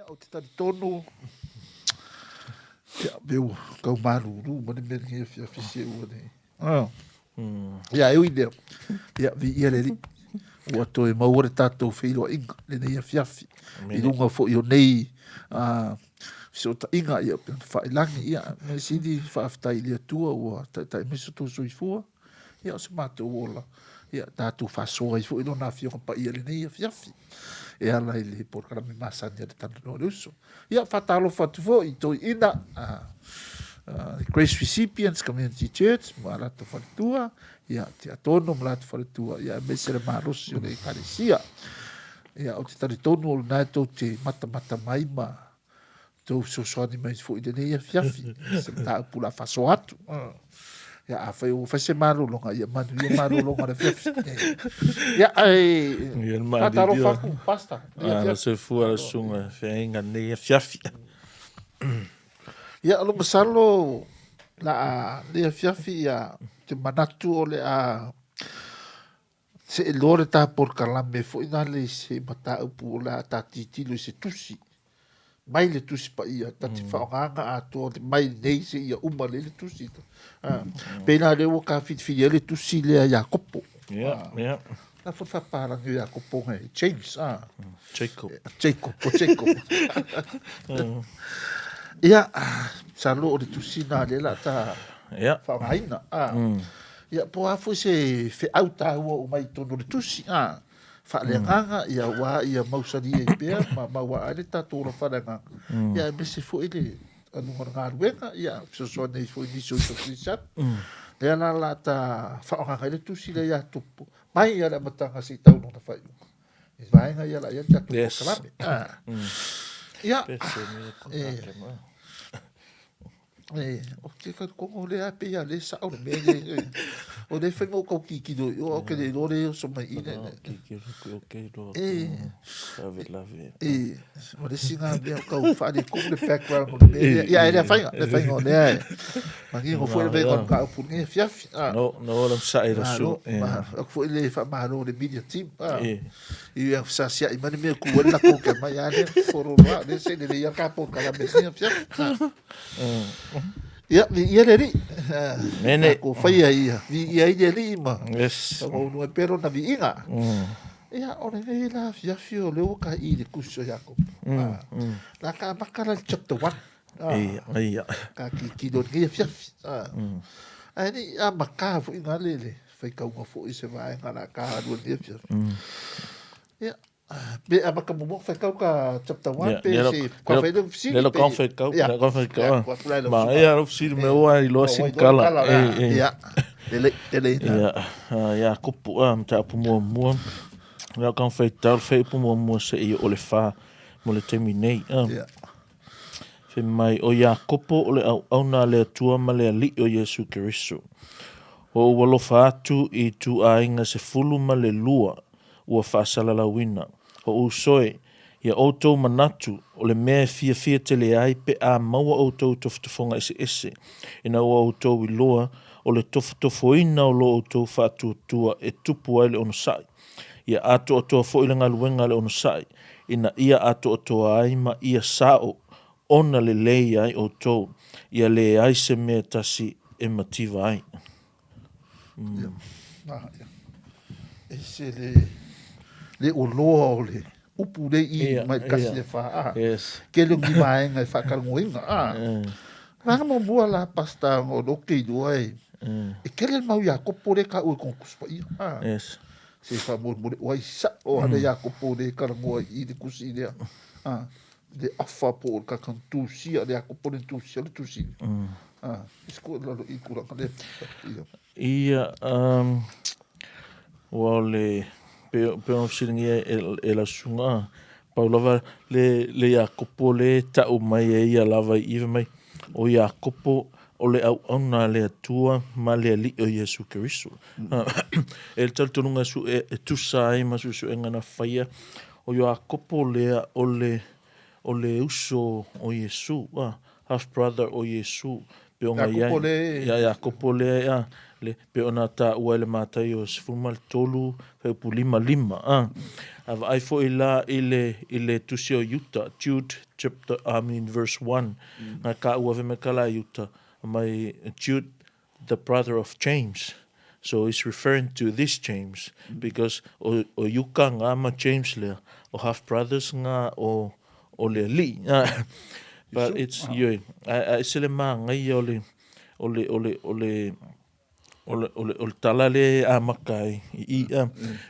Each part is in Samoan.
Ou te talitonu, ia, me ua tau malūlū ma le mea lenei afiafi se ua nei. Ah. Ia, e ui lea, ia, viia le Alii, ua toe maua le tatou feiloaiga lenei afiafi, i luga foi o nei fesootaiga, ia, pe ona failagi, ia, mea sili faafetai i le Atua ua taitai mai so outou soifua, ia, o se matou ola, ia, tatou faasoa ai foi Lona Afioga Paia i lenei afiafi, e ala i le polokalame masani a le Talanoa le Uso. Ia, faatalofa atu foi i toeaiina, Grace Recipients Community Church ma latou faletua, ia, Tiatono ma latou faletua, ia, aemaise le malosi o le Ekalesia. Ia, ou te talitonu o lena e tou te matamata mai ma tou fesoasoani mai foi i lenei afiafi, se mataupu o le a faasoa atu. Ia, afai ua fai se malologa, ia manuia malologa o le afiafi. Ia, ae faatalofa atu, Pastor. Lenei afiafi. Soifua le susuga i feagaiga lenei afiafi. Ia, o lo masalo la a lenei afiafi, ia, te manatu o le a see loa le ta polokalame foi nale i se mataupu o le a ta tilotilo i se tusi mai le Tusi Paia ta te faaaogaina atoa mai nei seia uma lelei le tusi. Pei la lea ua ta filifili ai le tusi lea Iakopo. Yeah, yeah. La foi faapalagi o Iakopo ngai James, ah. Jacob. Jacob, o Jacob. Ia, masalo o le tusi na lea la ta faaaogaina. Ah. Ia, po o a foi se feau taua o mai i totonu o le tusi, ah. Faaleagaga, ia aua ia mausali ai pea ma maua ai le tatou ola faaleagaga, ia aemaise foi le aluga o le galuega, ia fesoasoani ai foi i nisi o uso kerisiano. Lea la o le a ta faaaogaina ai le tusi lea ia Tupu, mai lava i le amataga seia tau i lona faaiuga. I vaega ia o le a i ai le tatou polokalame. Ia, E, ou te talitonu o lea e pei lava o lea e sao le mea lea. O lea e fai ma ou tau tilotilo i o, ae ou te le iloa lea e oso mai i i. E, e, o le isi lena mea o tau faaletonu le background o le mea lea. Ia, e le afaina, le afaina o lea e manino foi le vaega o le mataupu i lenei afiafi. No, no, o le sa'i la su. Malo, aku foi le faamalo i le media team. I fesasia'i mai le mea e tu ai le latou ke mai a lea forolo a lea se lelei a ka polokalame i lenei afiafi. Ia, viia le Alii. Mene. Tatou faia ia, viia ai le Alii ma Yes. maualuga ai pea lona viiga. Ia, o lenei la afiafi o lea ua taii i le tusi o Iakopo. La ka amata la i le chapter 1. Ia, ia. Ka tilotilo i lenei afiafi. Ae le i amata foi na le le faitauga foi se vaega la ka alu i lenei afiafi. Ia, pe amata muamua faitau ka chapter 1 pe se ka fai le fesili. Le lo ka faitau, le ka faitau. Ma ia lo fesili me ua i loa sin kala. Ia. Lelei, lelei. Ia, ia kupu a mataupu muamua. Le ka faitau le fuaiupu muamua seia oo le 4 mo le taimi nei. Ia. Fai mai, o Iakopo o le auauna a le Atua ma le Alii o Iesu Keriso. Ua ou alofa atu i ituaiga 12 ua faasalalauina. O uso e, ia outou manatu, o le mea e fiafia tele ai pe a maua outou tofotofoga eseese, ina ua outou iloa o le tofotofoina o lo outou faatuatua e tupu ai le onosai. Ia atoatoa foi le galuega a le onosai, ina ia atoatoa ai ma ia sao ona lelei ai outou, ia leai se mea tasi e mativa ai. Ia, ia. Ese le, le oloa o le upu le i yeah, mai kasi yeah. e wha. Ah. Yes. Kele o ni vaenga e whaakalongoina. Ah. Vaega muamua la pastor o lo ke iloa e e kele le mau Iakopo le ka ue kona Tusi Paia. Ah. Yes. Se faamolemole o ai sao ale Iakopo le talanoa i le tusi lea. Ah. Le afa po o le kaka na tusia le Iakopo le tusia le tusi. Ah. Isi ko lalo i tulaga lea. Ia. Ia, um, ua o le, pe, pe ona fesiligia e, e la susuga, pau lava le, le Iakopo le tau mai e ia lava i i, fai mai, o Iakopo o le auauna a le Atua ma le Alii o Iesu Keriso. E le talitonuga e, su, e, e tusa ai ma suesuega na faia, o Iakopo lea o le, o le uso o Iesu, a, half brother o Iesu, pe ona i ai. Iakopo le. Ia Iakopo lea, ia, Le, pei ona taua e le Mataio 13, fuaiupu 55, a. A vaai foi la i le, i le tusi o Iuta, Jude chapter, I mean verse 1, nga taua fai mai ka la Iuta, mai Jude the brother of James. So he's referring to this James because o, o Iuka nga ma James lea, o half brothers nga o, o le alii. But it's, ioe, a, a ese le māngaia o le, o le, o le, o le, o le, o le, o le tala lea e amata ai i i a.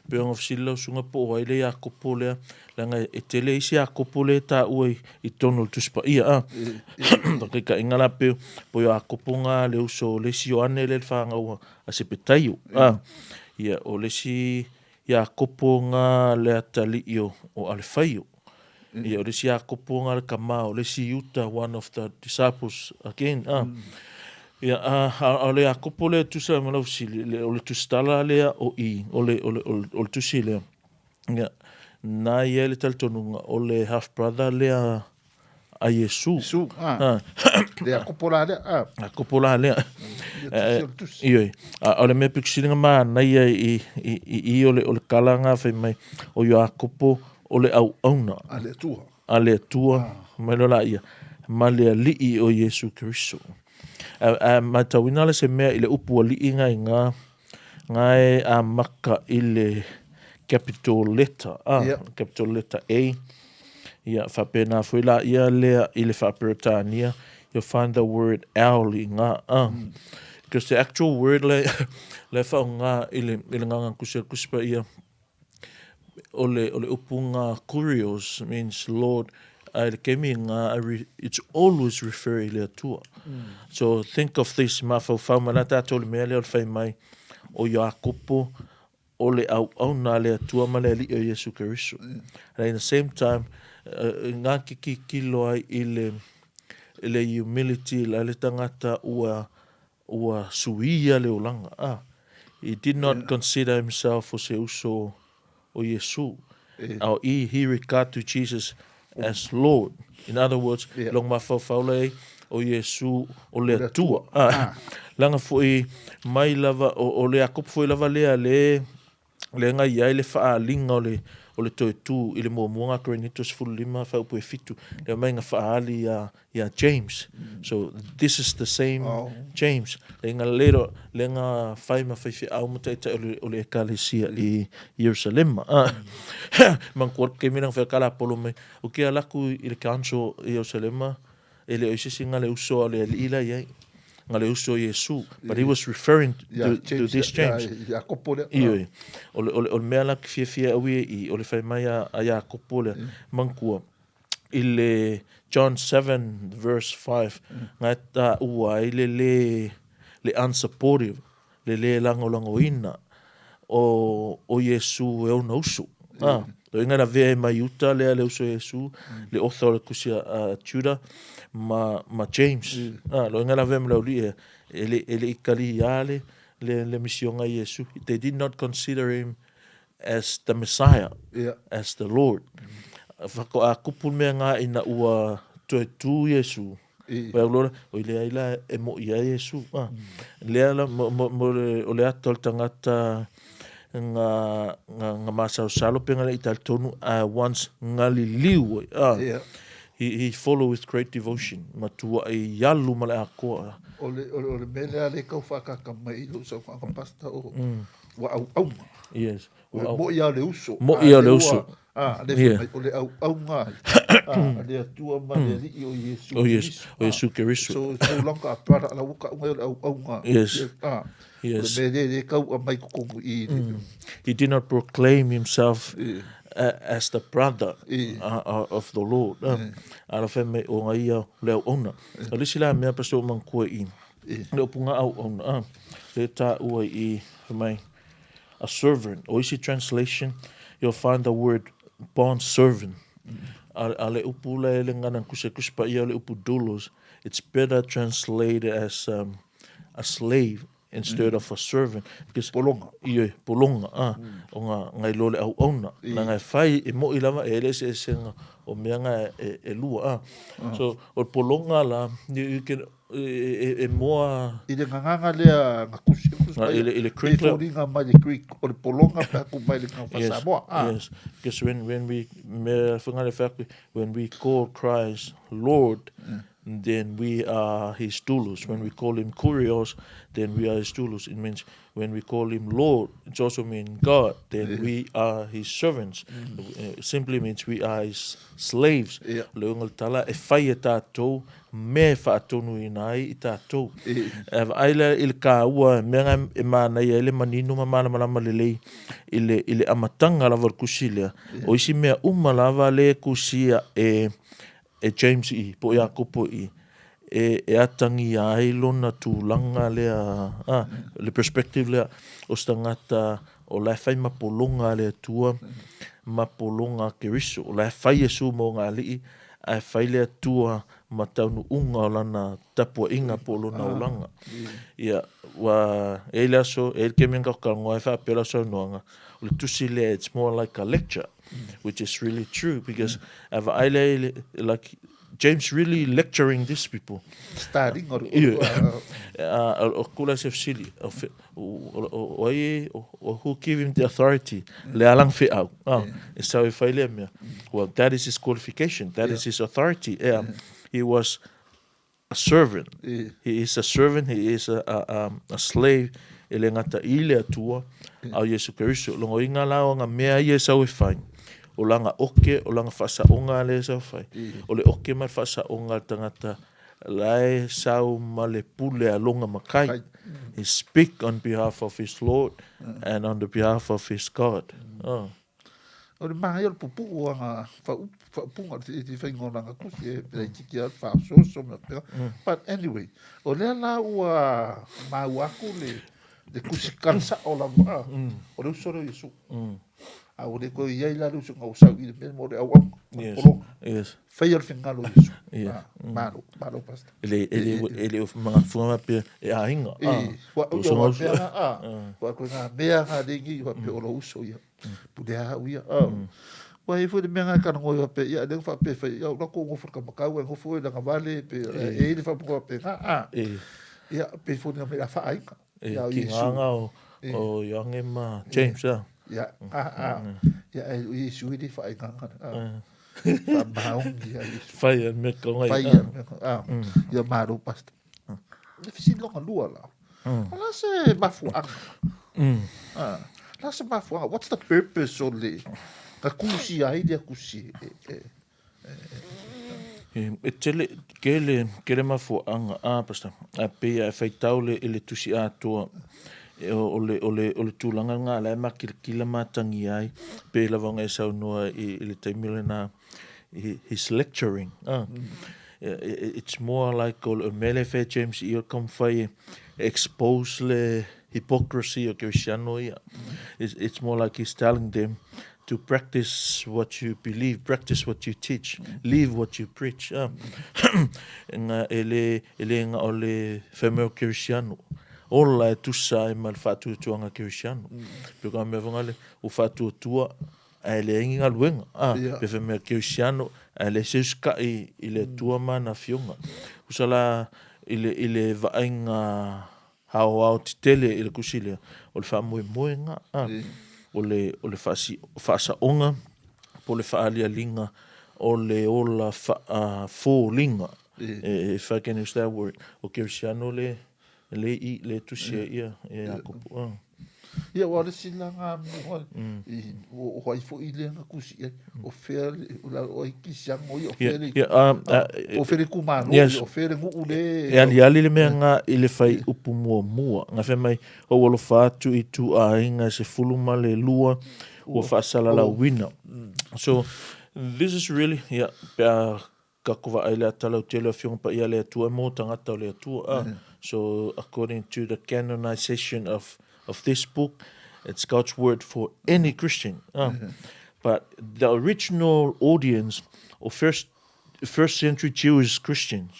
Pei ona fesili lau susuga po o ai le Iakopo lea, leaga e tele isi Iakopo lea e taua i, i totonu o le Tusi Paia a. Faataitaiga la pei po o Iakopo na le uso o le isi Ioane lea le fanau a Sepetaio a. Ia, o le isi Iakopo na le atalii o, o Alefaio. Ia, o le isi Iakopo na le tama o le isi Iuta, one of the disciples again. A. Ia, a, a, o le Iakopo lea e tusa ma lau fesili, le, o le tusitala lea o i, o le, o le, o le, o le tusi lea. Ia, na i ai le talitonuga o le half brother lea a Iesu. Iesu, a. Ah. Le Iakopo la lea, a. Iakopo la lea. Ioe. A o le mea pito sili ona manaia i, i, i, i o le, o le tala nga fai mai, o Iakopo o le auauna. A le Atua. A le Atua, ah. mai loa laia, ma le Alii o Iesu Keriso. A, a matauina la se mea i le upu alii nga i nga, nga e amaka i le capital letter, ah, yeah. capital letter A. Ia, faapena foi la ia lea i le faa-Peretania, you'll find the word owl i ngā, ah. Because the actual word le, le whaonga i le, i le nganga kusi a kusi pa ia, o le, o le upu ngā kurios means Lord, a i le kemi ngā, it's always refer i le Atua. So think of this, mafaufau mai la tātou le mea lea o le whai mai o Iakopo, o le auauna a le Atua ma le Alii o Iesu Keriso. And in the same time, ngā ki kikilo ai i le, i le humility la le tangata ua, ua suia le olaga. Ah, he did not consider himself o se uso o Iesu. Ao i, he regard to Jesus as Lord. In other words, yeah. long mafaufau lai o Iesu o le Atua. Ah. ah. Langa foi mai lava o, o le Iakopo foi lava lea le le nga iai le faaaliga o le o le toe tū i le muamua ngā Korinito 15 fuaiupu e 7 lea mai nga faaali ia ia James. So this is the same oh. James. Le nga lero le nga fai ma fai feau ma taitai o le, o le ekalesia i Yerusalema. Ah. Man kua ke mina whai kala polo mai. O ke alaku i le council i Yerusalema e le o sisi nga le uso a le alii la iai. Nga le uso Iesu. But he was referring to, yeah, James, to this James. Yeah, Iakopo le. Ioi. O le, o le, o le mea la ki fia fia au i o le whai mai a, a Iakopo le. Mankua. I le John 7 verse 5, nga e taua ai le lē, le unsupportive, le lē lagolagoina o, o Iesu e ona uso. Ah, lo inga na vea e mai uta lea le uso Iesu, le author o le kusi a, a Judah, ma, ma James. Ah, lo inga na vea ma le auli e, e le, e le i kali ia le, le, le misionga Iesu. They did not consider him as the Messiah, yeah. as the Lord. Whako a kupu mea ngā ina ua toe tū Iesu. I. Wai aulora, o i lea ila e mo ia Iesu. Ah. Lea la, mo, mo, mo le, o le ata o le tangata ngā, ngā, ngā māsaosalo pe ngā le i talitonu a once ngā liliu ai. Ah. Yeah. He, he follow with great devotion. Ma tua i alu ma le akoa. O le, o le, o le mea lea le kau whakaka mai i lou saunoaga pastor o, ua auauna. Yes. Ua au... Mo'i a le uso. Mo'i a le uso. A, le yeah. mai, o le auaunga ai. A, le Atua ma le Alii o Iesu O Iesu, o Iesu Keriso. So, it's no longer a brother, la uka unga o le auaunga. Yes. A, yes. O le mea le le kau a mai kokongu i. He did not proclaim himself yeah. as the brother yeah. of the Lord. Yeah. Ala whai mai o ngai ia le auauna. Yeah. O le isi la mea pastor o mangkua i. Le upu nga auauna. Ah, le tāua i mai a servant. O isi translation, you'll find the word bond servant. A, a le upu la e le ngana kuse kuse pa ia le upu doulos. It's better translated as um, a slave instead of a servant. Because, polonga. Ie, polonga, ah. O ngā, ngai lo le auauna. Na ngai whai e moi lava e ele ese ese nga, o mea nga e, e lua, ah. So, o le polonga la, you, you can, e, e, e moa... I le nganganga lea nga kusi, kusi. I le, i le Greek. E foliga mai le Greek o le pologa pe aku mai le gagafa Samoa. Ah. Yes, because when, when we, me whanga le whaku, when we call Christ Lord, yeah. then we are his doulos. When we call him Kurios, then we are his doulos. It means when we call him Lord, it also means God, then yeah. we are his servants. Mm. It simply means we are his slaves. Yeah. Le unga le tala, e whai e tātou, mea e faatonuina ai i tātou. E vaai lea i le kāua, mea nga e mānaia ai le manino ma malamalama lelei i le, i le amataga lava o le kusi lea. O isi mea uma lava lea e kusia e, e James i, po o Iakopo i, e, e atagia ai lona tulaga lea, a, le perspective lea o se tagata o la e fai ma pologa a le Atua ma pologa a Keriso. O la e fai Iesu mo ngā alii, ae fai le Atua ma taunuuga o lana tapuaiga po o lona olaga. Ia, ua i ai le aso, e i ai le kemi na tatou ai faapea lau saunoaga, o le tusi lea it's more like a lecture, which is really true because a vaai lea i le, like James really lecturing these people. Starting o O kula se fesili, o ai, who give him the authority, le alang feau, e sau e fai lea mea. Well, that is his qualification, that is his authority. Yeah. He was a servant. He is a servant, he is a, a, a slave e le gata i le Atua, a o Iesu Keriso. Logoina la o nga mea ia e sau e fai, o lana oke, o lana faasaoga lea e sau e fai. O le oke ma le faasaoga a le tagata la e sau ma le pule a lona makai. He speak on behalf of his Lord and on the behalf of his God. Oh. O le manaia o le pupu'u o ana faaupuga i te faiga o lana tusi e laitiiti lava le faasoaso ma mea faapena. But anyway, o lea la ua maua atu le le tusi tala sa'o lava o le uso lea o Iesu. A ua le toe i ai la le uso ina ua sau i le mea mo le auauna, o le pologa. Faia le finagalo o Iesu. Malo, malo Pastor. E le, e le, e le o magafua faapea e aiga. E, ua, ua, ua, ua, ua, mea nga lengi faapea o lou uso ia. Pule a au ia. Oh. Ua i ai foi le mea nga kana ngoi faapea, ia lea ua faapea fai, ia ula kou ngofo le kamakau, e ngofo oe langa vale, pe e i le faaupuga faapena, a. Ia, pe foi nga mea faaiga. E, ki ngā o, o Ioane ma James, a. Ia, a, a. Ia, e Iesu i le faaiga nga. Whaamaongi a Iesu. Whai a mea ka ngai. Whai a mea ka, a. Ia malo, pastor. Le fesili longa lua la. O le a se mafuaaga? Ah, le a se mafuaaga? What's the purpose o le ka kusi ai lea kusi e, e, e, e tele, kele, kele mafuaaga, ah, pastor, a pei a e faitau le, i le tusi atoa, e, o, o le, o le, o le tulaga lena la e makilikila matagia ai, pei lava ona e saunoa i, i le taimi lena, he's lecturing. Ah. Mm. It's more like o le mea lea e fai James i o taumafai e expose le hypocrisy o Kerisiano ia. It's, it's more like he's telling them to practice what you believe, practice what you teach, live what you preach. Ah. Nga e le, e le nga o le whamea o Kerisiano. Ola e tusa ai ma le whaatuatuanga Kerisiano. Mm. Peo ka mea whangale, o whaatuatua ae leai ni galuega, a, pe fai mea kerisiano, ae leai se usikaʻi i le Atua ma ana afioga. Tusa la i le, i le vaaiga aoao tetele i le tusi lea, o le faamoemoega, a, o le, o le faasi, faasaoga po o le faaalialiga o le ola faafoliga, if I can use that word, o kerisiano le, Le i, le tusi e ia, e Iakopo. Ah. Ia, ua le isi la ngā mua i, o, o ai foi lea na tusi ai, o fea le, o la, o ai kisiano ia, o fea le, Ia, ah, ah, o fea le itumalo Yes. ia, o fea le nuu le, E aliali le mea ngā i le whai upu muamua. Ngā whai mai, o ua alofa atu i tūāinga 12 ua faasalalauina. So, this is really, yeah, pe a Ka kova ai le ata lautele o Afioga Paia a le Atua e mo tagata o le Atua. Ah, so according to the canonization of of this book, it's God's word for any Christian. Ah, but the original audience o first first century Jewish Christians,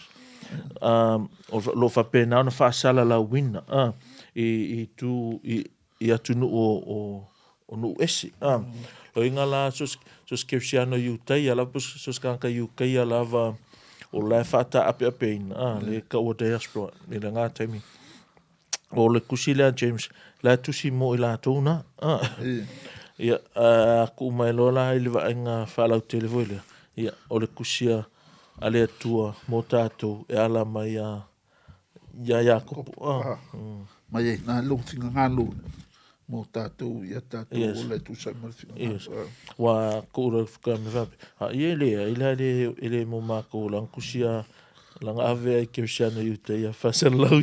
um, o lo faapena ona faasalalauina ah, i, i tu i, i atunuu o, o, o nuu ese. Ah, loiga la so se so kerisiano Iutaia lava po so se tagata Iutaia lava o la e faataapeapeina, ah, le taua diaspora i lena taimi. O le tusi lea James, la e tusi mo i latou na. Ah. Ia, a tuu mai loa la i le vaaiga faalautele foi lea, ia, o le tusi a a le Atua mo tatou e ala mai ia ia Iakopo. Ah. Mai ai na lou finagalo mo tatou ia tatou yes. ola e tusa ma le finagalo. Yes. Ua kou la ka me fape. A ia le ai la le e le mo makou la tusi a langa ave ai Kerisiano i uta ia faasalalau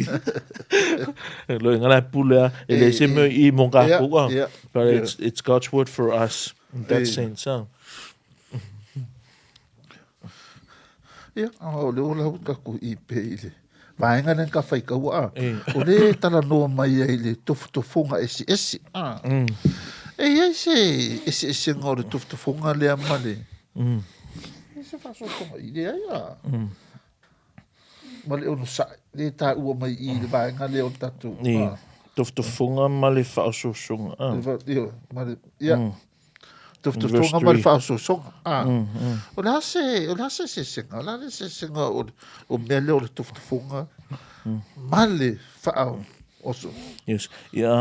lo inga la pule a e le se mea i mo kākou a. But it's, it's God's word for us in that sense. Ah. Ia, o le ola ua tatou i pe i le vaega lea ka whai kaua a. O le talanoa mai ai le tofotofoga eseese. A. E i ai se eseesega o le tofotofoga lea ma le... E se faasoasoga i le ai a. Ma le onosai, le taua mai i le vaega lea o le tatou. I, tofotofoga ma le faasoasoga. Ia, ma le, ia. Tofotofoga ma le faaosoosoga. Ah. O le a se, o le a se eseesega? O le a le eseesega o, o mea lea o le tofotofoga ma le faaoso? Yes. Ia,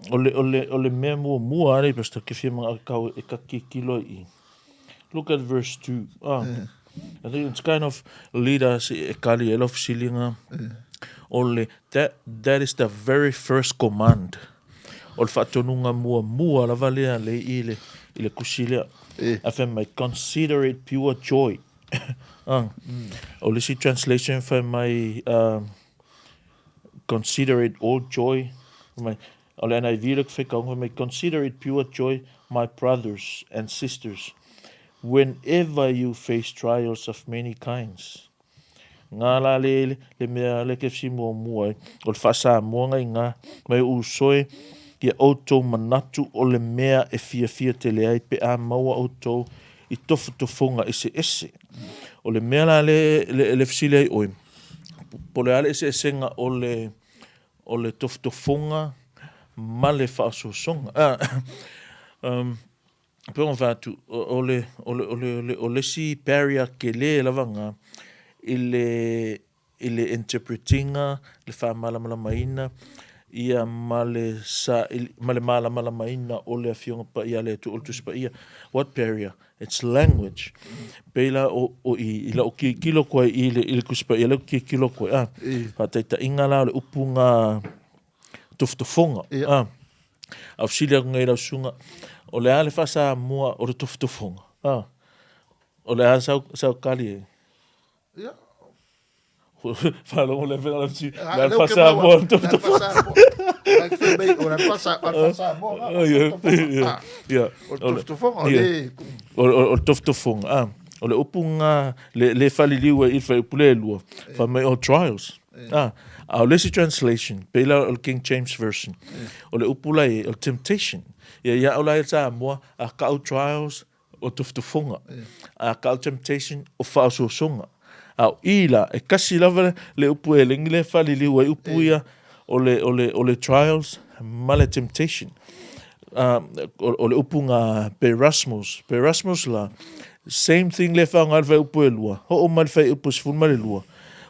o le, o le, o le mea muamua a le Pastor, ke fia manga kau e ka kikilo i. Look at verse 2. Ah. I think it's kind of lead us e kali e lau fesilinga. O le, that, that is the very first command. O le faatonuga muamua lava lea le i le, i le kusi lea. E. A fai mai, consider it pure joy. Ah. O le isi translation fai mai, consider it all joy. Fai mai, o le NIV le faikauga fai mai, consider it pure joy, my brothers and sisters, whenever you face trials of many kinds. Ngā la le, le mea le ke fsi muamua ai, o le faa-Samoa ngai ngā, mai o usoe ia outou manatu o le mea e fiafia tele ai pe a maua outou i tofotofoga eseese. O le mea la le, le, le fesili ai oe, po o le a le eseesega o le, o le tofotofoga ma le faaosoosoga. Ah, um, pei ona fai atu, o le, o le, o le, o le, o le isi barrier tele lava lena i le, i le interpreting-a, le faamalamalamaina, ia ma le saili, ma le malamalamaina o le Afioga Paia a le Atua, o le Tusi Paia. What barrier? It's language. Pei la o, o i, i lau tilotilo atu ai i le, i le Tusi Paia, lea ou te tilotilo atu ai, a, faataitaiga la o le upu na tofotofoga. Ia. A fesili atu nei lau susuga, o le a le faa-Samoa o le tofotofoga? A. O le a sau, sau tali e? Ia. Faalogo le fega la fesili. Le a le faa-Samoa o le tofotofoga? O le faa-Samoa. Ia. Ia. O le tofotofoga, o le... O le tofotofoga, a. O le upu nga, le, le faliliu ai i le fuaiupu le lua, fai mai o trials. Ah, a o le isi translation, pei la o le King James Version, o le upu la i ai, o le temptation. Ia, ia au la i Samoa, a kau trials, o tofotofoga. A kau temptation, o faaosoosoga. A o i la, e kasi lava le upu e lengi le faliliu ai upu ia, o le, o le, o le trials ma le temptation. O, o le upu nga peirasmos. Peirasmos la, same thing le whaonga le whai upu e lua. Ho o mai le whai upu 12.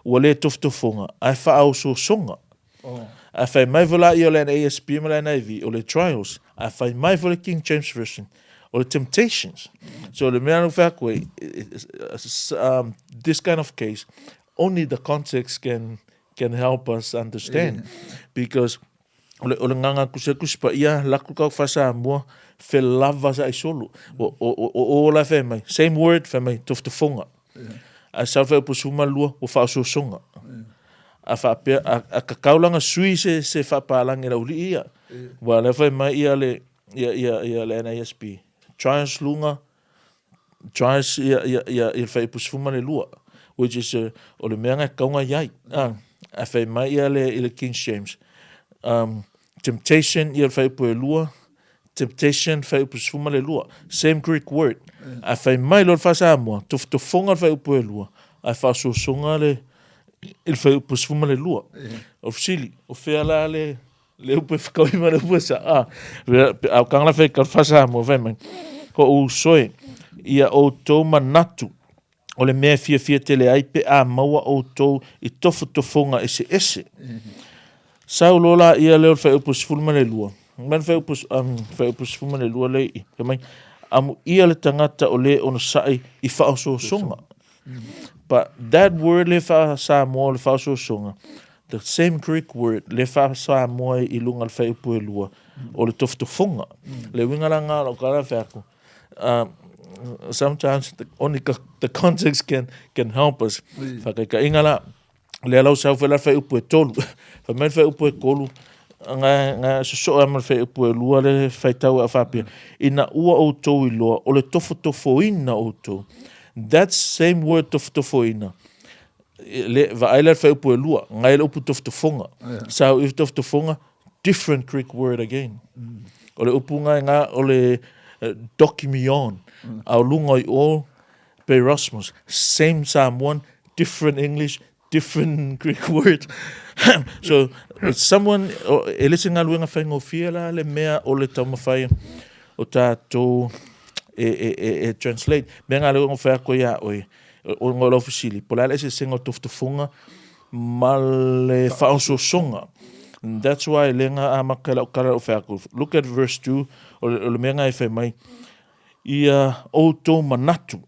Ua le tofotofoga, ae faaosoosoga. Ae fai mai foi laia o le NASB ma le NIV, o le trials. Ae fai mai foi le King James Version, o le temptations. So le mea na fai atu ai, this kind of case, only the context can, can help us understand. Because o le, o le gaga kusi kusi paia, laku kau faa-Samoa, felava sa i solo. O, o, o, o, o la fai mai, same word, fai mai, tofotofoga. Ae sau fai upu 12, ua faaosoosoga. A faapea, a, a kakau langa sui se, se faapalagi le auli'i ia. Ua lea fai mai ia le, ia, ia, ia le NASB. Trials luga, trials ia, ia, ia, ia le fuaiupu 12, which is a, o le mea na e tatau ona i ai. A, ae fai mai ia le, i le King James, um, temptation ia le fuaiupu e lua, temptation fuaiupu 12, same Greek word. Ae fai mai loa le faa-Samoa, tofotofoga le fuaiupu e lua, ae faaosoosoga le, i le fuaiupu 12. O le fesili, o fea la le, le upu e fekaui ma le upu e sa, a, a o kanga la fai ka le faa-Samoa fai mai, hoʻousoe ia outou manatu o le mea e fiafia tele ai pe a maua outou i tofotofoga eseese. Sau loa laia lea o le fuaiupu 12, mai le fuaiupu, um, fuaiupu 12 lea i, fai mai, amuia le tagata o le onosai i faaosoosoga. But that word le faa-Samoa o le faaosoosoga, the same Greek word le faa-Samoa i luga o le fuaiupu e lua, o le tofotofoga. Le uiga la nga o lau tala fai atu, sometimes the, only the context can, can help us. Faataitaiga la, lea lau sau foi la le fuaiupu e tolu. Fai mai le fuaiupu e tolu, nga, nga sosoo ai ma le fuaiupu e lua le faitau a faapea, ina ua outou iloa o le tofotofoina outou. That same word tofotofoina, le, vaai la le fuaiupu e lua, nga e le upu tofotofoga. Sau i tofotofoga, different Greek word again. O le upu nga nga o le dokimion, a o lunga i o Peirasmos, same Samoan, different English, different Greek word. So, someone, e le se galuega faigofie la le mea o le taumafai o tātou e, e, e, e translate. Mea ngā leo fai atu ia oe, o ngā lau fesili, po le a le eseesega o tofotofoga ma le faaosoosoga. And that's why le ngā amata i lau tala lau fai atu. Look at verse 2, o le, o le mea ngā e fai mai, ia outou manatu.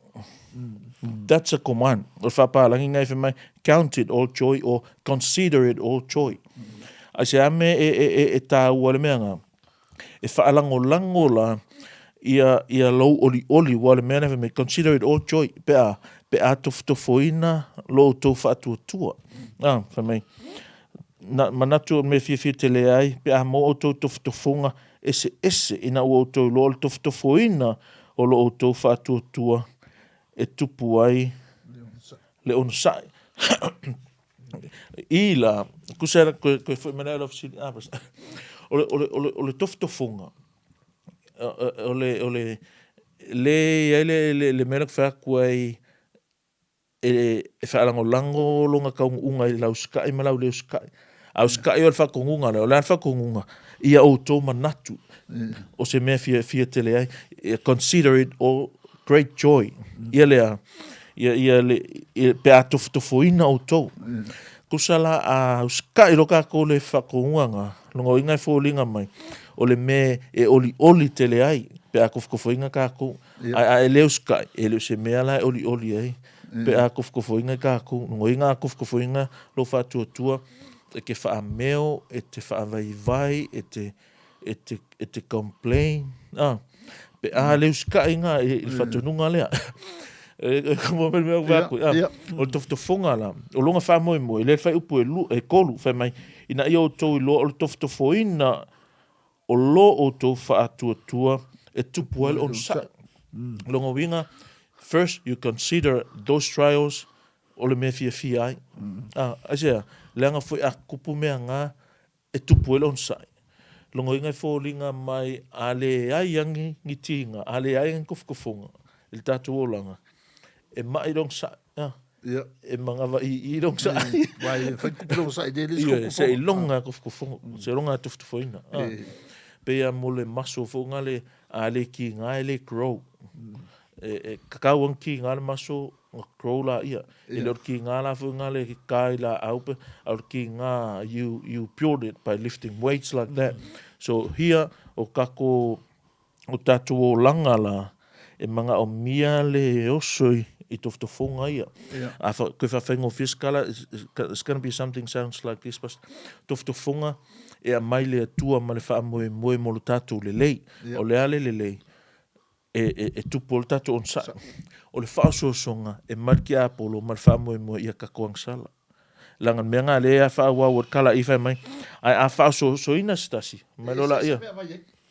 That's a command. O le faapalagi ngai fai mai, count it all joy or consider it all joy. Ai se ame e, e, e, e tāua le mea ngā. E whaalangolago la ia, ia lou olioli, ua le mea nei fai mai, consider it all joy, pe a, pe a tofotofoina lo outou faatuatua. Ah, fai mai, na, manatu o mea fiafia tele ai, pe a mo outou tofotofoga eseese ina ua outou iloa o le tofotofoina o lo outou faatuatua e tupu ai le onosai. I la, kusa era, koe, koe foi mai lau fesili, ah, o le, o le, o le, o le tofotofoga, o le, o le, le i ai le, le, le mea lea ku fai atu ai, e, e faalagolago lona taunuuga i lau usikai ma lau le usikai. A usikai o le faatonuga lea, o le a le faatonuga? Ia outou manatu o se mea fia, fia tele ai. Consider it all great joy. Ia lea, ia, ia le, ia, pe a tofotofoina outou. Tusa la a usikai lo kākou le faatonuga nga, lona uiga e foliga mai, o le mea e olioli tele ai, pe a tofotofoina kākou. Ae a e le usikai, e le o se mea la e olioli ai, pe a kofokofoina i kākou. Lona uiga a kofokofoina lou faatuatua, e te faameo, e te faavaivai, e te, e te, e te complain, a. Pe a le usikai ngā i le faatonuga lea. E, e kamo mai mea ua aku, a. O le tofotofoga la, o longa faamoemoe, le whai upu e, lu, e kolu, whai mai, ina ia outou iloa o le tofotofoina o lo outou faatuatua e tupu ai le onosai. Lona uiga, first you consider those trials o le mea fiafia ai. Ah, aisea, leaga foi a tupu mea nga e tupu ai le onosai. Lona uiga e foliga mai a leai agi ni tiga, a leai agi tofotofoga i le tatou olaga, e mai le onosai. Ah. Ia. E mangawa i i long sa. Wai, e whai kupu long sa i le le Se i longa kofokofonga, se longa tofotofoina. Ah. Pe ia mo le maso fo nga le a le ki nga e le grow. E, e kakau ang ki nga le maso nga grow la ia. E le ki nga la fo nga le kai la au pe au ki nga you you build it by lifting weights like that. So here o kako O tatou olaga la, e mangaomia le oso i tofotofoga ia. Yeah. A fa, koe whawhaingofie se kala, it's, it's gonna be something sounds like this, but tofotofoga e aumai le Atua ma le faamoemoe mo lo tatou lelei. Yeah. O le a le lelei? E, e, e tupu o le tatou onosai. O le faaosoosoga e mai le tiapolo ma le faamoemoe ia tatou agasala. Leaga le mea nga lea a faaauau o le kala i fai mai, ae a faaosoosoina se tasi, mai loa laia.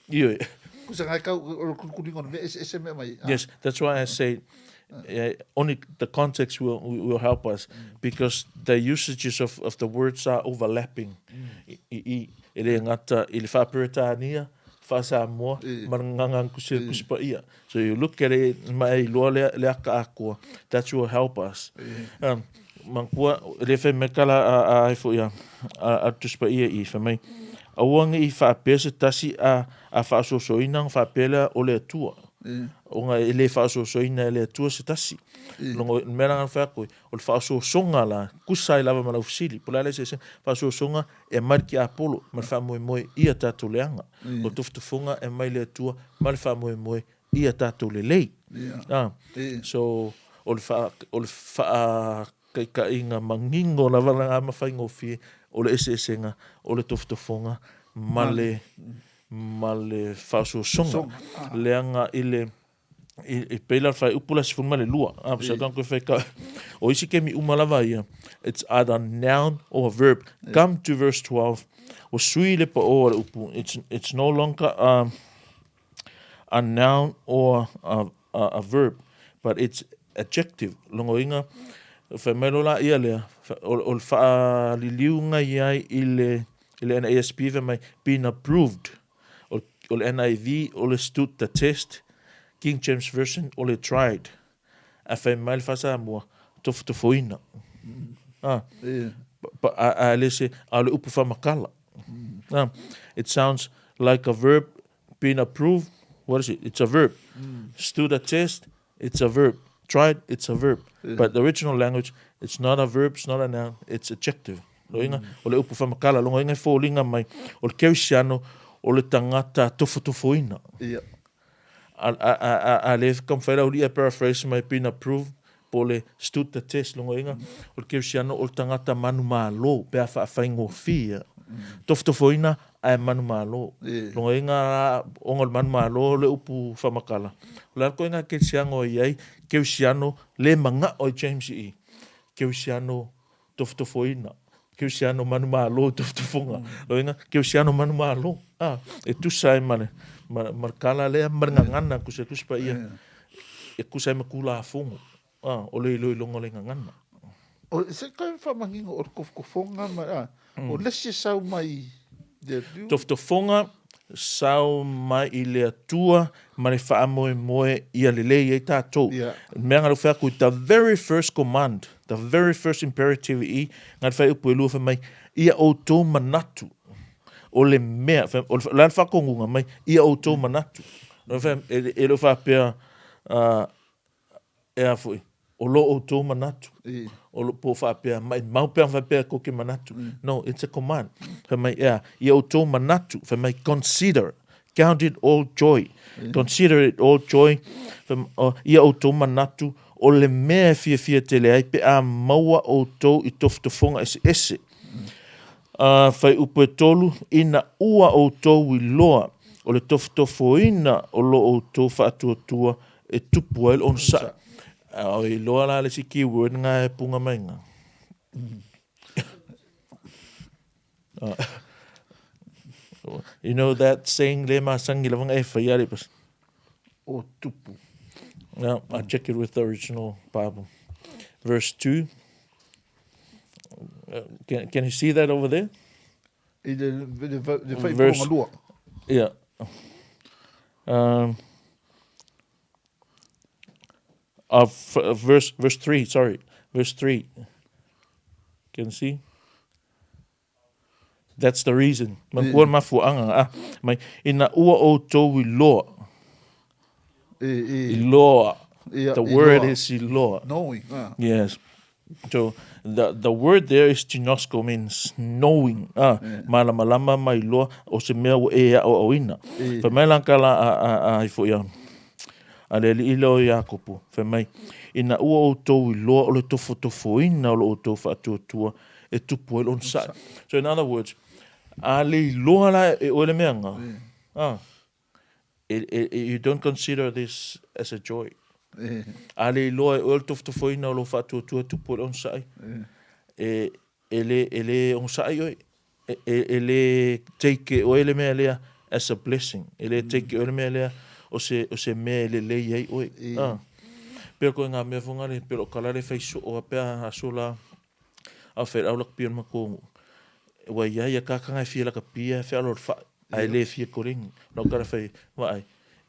Ioe. Kusa ngai kau o le kulikulinga o le mea eseese mea mai. Yes, that's why I say only the context will, will help us because the usages of, of the words are overlapping. I, i, e le gata i le Faa-Peretania, Faa-Samoa, ma le Gagana Kusi Paia. So you look at it, ma e iloa le, le aka akoa, that will help us. Manatua, e le fai mai kala a, a, ai foi a, a, a Tusi Paia i, fai mai, aua ne i faapea se tasi a, a faasoasoaina ona faapea lea o le Atua. Ona e le faaosoosoina e le Atua se tasi. Logo, le mea la na fai atu ai, o le faaosoosoga la, tusa ai lava ma lau fesili, po o le a le eseesega, faaosoosoga e aumai le tiapolo ma le faamoemoe ia tatou leaga. O le tofotofoga e aumai le Atua ma le faamoemoe ia tatou lelei. Ah, so, o le faa, o le faataitaiga manino lava lena ma faigofie o le eseesega o le tofotofoga ma le, ma le faaosoosoga. Leaga i le, i pei la le faaiupu la 12, a, sa toe fai ka, o isi kemi uma lava ia, it's either noun or a verb. Come to verse 12, ua sui le paʻō a le upu, it's no longer a noun or a verb, but it's adjective. Logoina, fai mai loa la ia lea, o le faaliliuga i ai i le NASB fai mai, been approved. O le NIV o le stood the test, King James Version o le tried. Ae fai mai le faa-Samoa, tofotofoina. Ah, a le se, a o le upu faamakala. Ah, it sounds like a verb been approved, what is it? It's a verb. Stood a test, it's a verb. Tried, it's a verb. But the original language, it's not a verb, it's not a noun, it's adjective. Loiga, o le upu faamakala, logoina e foliga mai, o le kerisiano, o le tagata tofotofoina. A le taumafai lau alii e paraphrase mai been approved po o le stood the test logoina, o le kerisiano o le tagata manumalo pe a faafaigofie. Tofotofoina ae manumalo. Logoina la, ona o le manumalo le upu faamakala, o le a le ituaiga kerisiano e i ai, kerisiano le manao ai James i i, kerisiano tofotofoina, kerisiano manumalo i tofotofoga. Logoina, kerisiano manumalo, a, e tusa ai ma le, ma, ma le kala lea ma le gagana tusa Tusi Paia, e tusa ai ma Tulafono, a, o le iloiloga o le gagana. O se toe faamanino o le tofotofoga ma, a, o le isi e sau mai le Atua. Tofotofoga sau mai i le Atua ma le faamoemoe ia lelei ai tatou. Le mea na fai atu, the very first command, the very first imperative i na le fuaiupu e lua fai mai, ia outou manatu o le mea, o le a le faatonuga mai, ia outou manatu. E le o faapea, e a foi, o lo outou manatu, o lo, po o faapea, maimau pe ana faapea tou te manatu. No, it's a command. Fai mai, e a, ia outou manatu, fai mai, consider, count it all joy. Consider it all joy. Fai mai, o, ia outou manatu, o le mea e fiafia tele ai pe a maua outou i tofotofoga eseese. Fuaiupu e tolu, ina ua outou iloa o le tofotofoina o lo outou faatuatua e tupu ai le onosai. A o iloa la le isi keyword nga e punga mai nga. You know that saying le masangi lava nga e whai ale pas. O tupu. No, I check it with the original Bible. Verse 2. Can you see that over there? I le, le, le whai lua. Yeah. Verse 3, sorry. Verse 3. Can you see? That's the reason. Manatua le mafuaaga, ah, mai, ina ua outou iloa. Iloa. The word is iloa. Knowing. Ah. Yes. So the word there is ginosko, means knowing. Ah, malamalama ma iloa o se mea ua e aʻoaʻoina. Fai mai la ka la a a ifo ia. A le alii lea o Iakopo, fai mai, ina ua outou iloa o le tofotofoina o lo outou faatuatua e tupu ai le onosai. So in other words, a le iloa la e oe le mea nga, ah, you don't consider this as a joy. A le iloa e oe le tofotofoina o lou faatuatua e tupu ai le onosai, e le onosai oe. E le take e oe le mea lea as a blessing. E le take e oe le mea lea o se mea e lelei ai oe. Ah. Pea koe ngā mea whangare, pea lo kala le whai soo a pea aso la, a whai au laka pia ma kōngu. Ua ia ia kakanga e fia laka pia, e whai alo wha, a e le fia korengi. Lau kala whai, wa ai,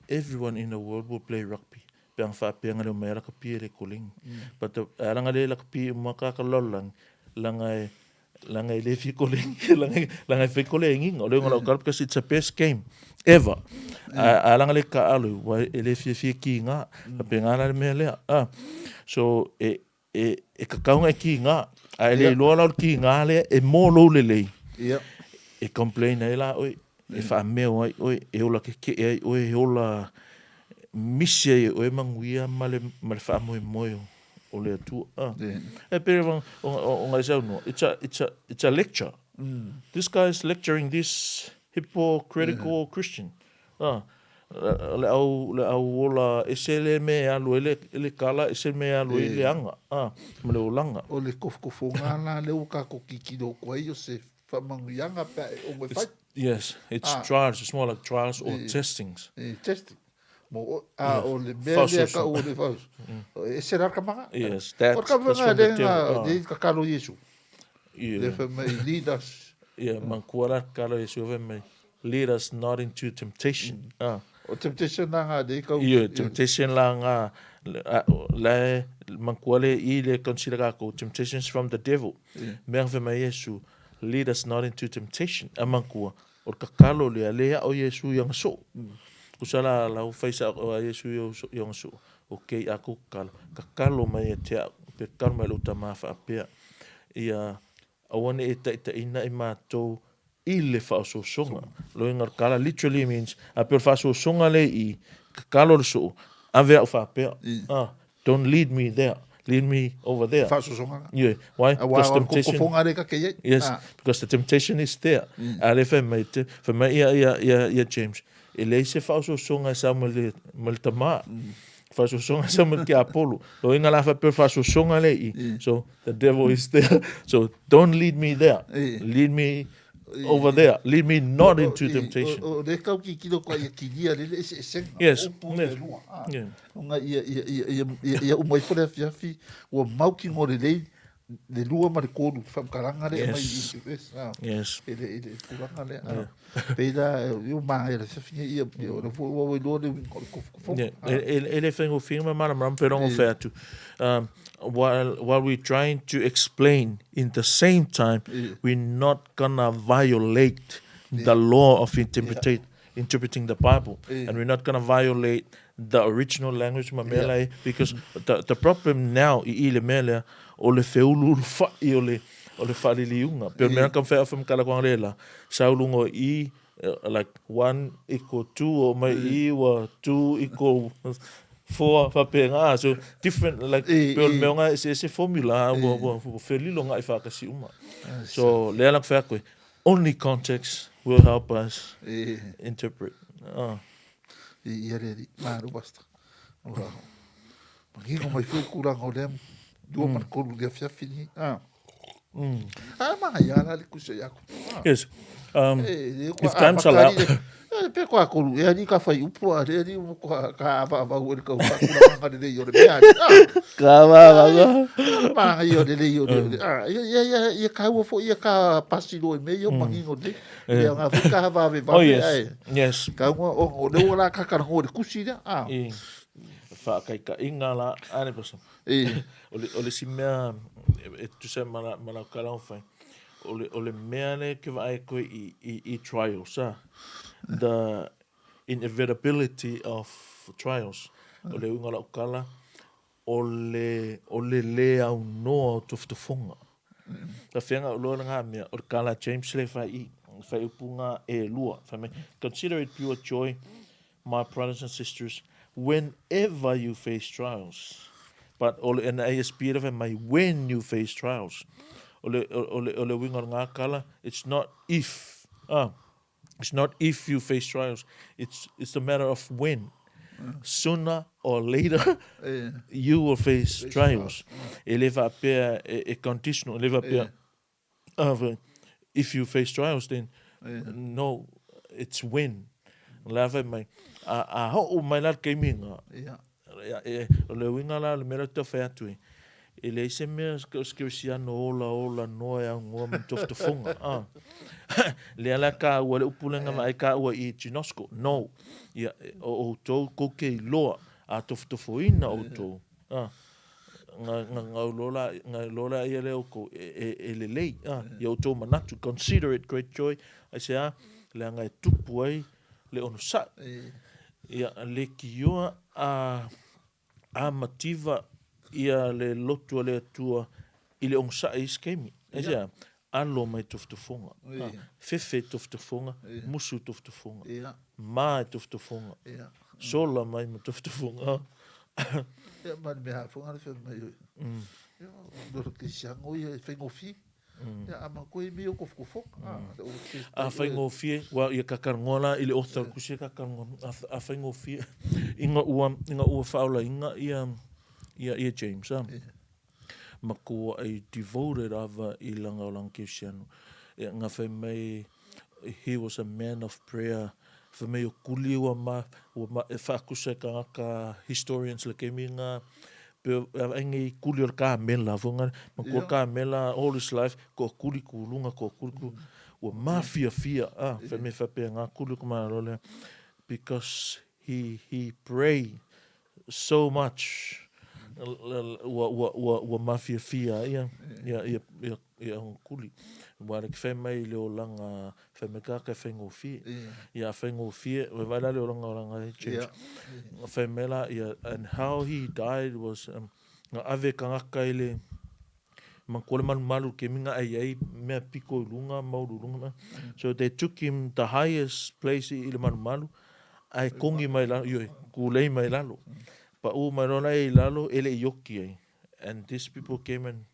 everyone in the world will play rugby. Pea ang whaapea ngare o mai laka pia le korengi. But the, a langa le laka pia uma kaka lololangi, langa e, Leaga e le fia koleni, leaga e fai kolegiga. O le uiga o lau tala because it's the best game ever. A leaga le taaalo aua e le fiafia e kiga. Faapena la le mea lea. So e e tatau ona e kiga. A e le iloa la o le kiga lea e mo lou lelei, e complain ai la oe, e faameo ai oe, e ola tetee ai oe, e ola misi ai e oe manuia ma le faamoemoe o le Atua. Ah. E pei ona e saunoa, it's a lecture. This guy is lecturing this hypocritical Christian. Ah. Le au, le au ola ese le mea e alu ai le, le kala, ese le mea e alu ai le aga, ah, ma le olaga. O le kofokofoga la lea ua tatou tilotilo atu ai o se faamanuiaga pe a e ono e fai. Yes, it's trials, it's more like trials or testings. Testing. Mo oe, a o le mea lea tau o le fausu. E ese la le tamaga. Yes, that's, O le tamaga lea na, lea i tatalo Iesu. Lea fai mai, lead us. Yeah, manatua la tatalo Iesu fai mai, lead us not into temptation. Ah. O temptation la nga lea kau. Yeah, temptation la nga, la e, manatua le i le consider kakou, temptations from the devil. Mea fai mai Iesu, lead us not into temptation. A manatua, O le tatalo lea, lē aʻo Iesu i ana soo. Tusa la lau fai saʻo a Iesu i ona soo, ok, a kou tatalo, tatalo mai ia te aʻu, pe tatalo mai lou tama faapea, ia aua ne i e taʻitaʻina i matou i le faaosoosoga. Loiga o le tala literally means, a pei o le faaosoosoga lea i i, tatalo le soo, ave aʻu faapea. Ah, Don't lead me there. Lead me over there. Faasosoga la. Yeah. Why? Aua Because o le temptation. kofoga lea ta te i ai. Yes, Ah. because the temptation is there. A le fai mai te, fai mai ia, ia, ia, ia James, e leai se faaosoosoga e sau mai le, mai le tamā. Faaosoosoga e sau mai le tiapolo. Loiga la faapea o le faaosoosoga lea i i. So, the devil is there. So, don't lead me there. Lead me over there. Lead me not into temptation. O lea tau tilotilo atu ia kilia le le eseesega Yes. o upu ia Yes. e lua. Ah. Yeah. Ona ia, ia, ia, ia, ia, ia uma ifo le afiafi, ua mautinoa lelei le lua ma le tolu faamatalaga lea e aumai Yes. i, yes, ah. Yes. I le, i le tulaga lea. Ah. Pei la, e ua manaia le afiafi nei, ia, ia, o lea foi ua ua iloa le uiga o le kofokofoga. Yeah. Ah. E, e, e le faigofie ma malamalama pe rongo whai atu. While we're trying to explain in the same time, we're not gonna violate the law of interpretate, interpreting the Bible. And we're not gonna violate the original language ma mea la e, because the problem now i i le mea lea, o le feuluulufa'i o le, o le faaliliuga. Pei o le mea ka whai awha mkala kwa le la, sa ulunga o i, like one equal two o mai i ua two equal four faapena. So different like pei o le mea o nga eseese formula ua ua ua felilo nga'i faatasi uma. So lea la ku fai atu ai, only context will help us interpret. Ah. Ia le alii, malo Pastor. Ua manino mai foi tulaga o lea lua ma le tolu i le afiafi lenei. Ah. Ah, manaia la le tusi o Iakopo. Ah. Yes. E, If time's allow. E, pe koa kolu, e ani ka whai upu a, e ani koa ka awa awau e le kau whakura manga lelei o le mea ani. Ah. Ka awa awa. Manga i o lelei o le. Ah, ia, ia, ia, ia kaua fo ia ka pasi loa i mea ia o mangingo nei. Ia ngā fo ka hawa ave Oh, vave yes. ai. Yes. Kaua o, o le ua la kakarago le kusi lea. Ah. I whaakaikainga la, ane pasa. E. O le, o le si mea, e tusa ma la, ma la kala o whai. O le, o le mea le ke vaai koe i, i, i trials, ah. The inevitability of trials. O le uiga o lau kala, o le, o le lē aunoa o tofotofoga. Tafeaga o loa lena mea, o le kala a James le fai i, fai upu nga e lua. Fai mai, consider it pure joy, my brothers and sisters, whenever you face trials. But o le NASB le fai mai, when you face trials. O le, o le, o le uiga o lena kala, it's not if. Ah. It's not if you face trials, it's, it's a matter of when. Sooner or later, you will face trials. E le faapea e, e conditional, e le faapea, if you face trials, then no, it's when. La fai mai, a, a hoo mai la le taimi nga, O le uiga la o le mea lea ou te tau fai atu ai, e leai se mea o se kerisiano olaola noa e aunoa ma ni tofotofoga. Ah. Lea la kāua le upu lea na vaai kāua i ginosko. No. Ia, o outou kou te iloa, a tofotofoina outou. Ah. Nga iloa la ia lea outou e lelei, ia outou manatu, consider it great joy, aisea? Leaga e tupu ai le onosai. Ia leitioa a mativa ia le lotu a le Atua i le onosai i isi taimi. Aisea? Alo mai tofotofoga, fefe tofotofoga, musu tofotofoga, ma tofotofoga, sola mai ma tofotofoga. Ia ma le mea foi le fai mai. Ia o le kerisiano ia e faigofie. Ia a matou e mea o tofotofoga. A faigofie, ua ia kakalanoa la i le author o le tusi kakalanoa. A faigofie ina ua ina ua faaolaina ia ia ia James a. Matuai devoted lava i lana olaga kerisiano. Ia na fai mai he was a man of prayer fai mai o kuli ua ma ua ma e faatusa e tagata historians le taimi lena pe a vaai nei kuli o le kamela foi lena matua kamela all his life toatuli tuluga toatuli tuluga ua mafiafia a fai mai faapena kuli o le tamaloa lea because he he pray so much ua ua ua ua mafiafia ai ia ia ia ia ia ona kuli. Aua le fai mai i le olaga, fai mai tagata e faigofie. Ia a faigofie, ua vaai la le olaga olaga e change. Fai mai la ia and how he died was um, na ave tagata i le manatua le malumalu i le taimi na ai ai mea pito i luga ma uluuluga. So they took him the highest place i le malumalu ae togi mai lalo, ioe, tulei mai lalo. Pau mai loa la i lalo e le i oti ai. And these people came and